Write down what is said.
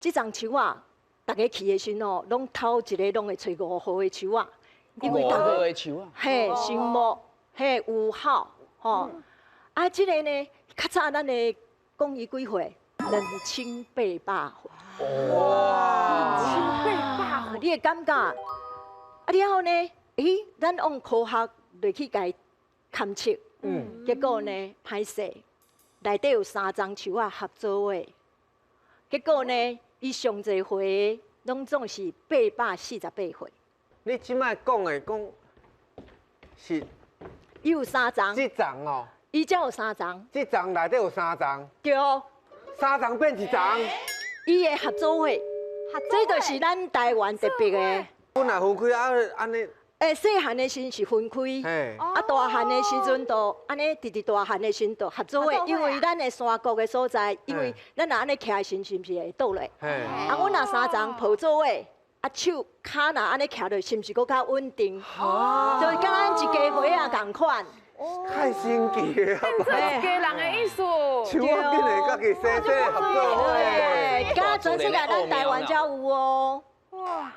這叢樹仔，逐家去的時吼，攏頭一个攏會揣5號的樹仔，因為五逐個號的樹啊，嘿，神木，嘿，5號，吼。啊，這个呢，較早咱的講伊幾歲？2800歲。哇！2800，你會感覺？啊，了後呢？咦，咱用科學落去共勘測，結果呢，歹勢，內底有三叢樹仔合做伙，結果呢，伊上濟歲攏總是848歲。你這擺講的講是？伊有三叢。這叢哦。伊才有三叢。這叢內底有三叢。對。三叢變一叢。伊會合做伙，這就是咱台灣特別的。本來分開啊，按呢。欸，細漢的時是分開，啊，大漢的時陣就按呢，直直大漢的時就合做伙，因為咱的山谷的所在，因為咱若按呢徛的時，是毋是會倒落？啊，阮若三叢抱做伙，啊手跤若按呢徛落，是毋是閣較穩定？就佮咱一家伙仔仝款。太神奇了！這一家人的意思。樹仔竟然家己細細合做伙。敢全世界咱台灣才有哦。哇！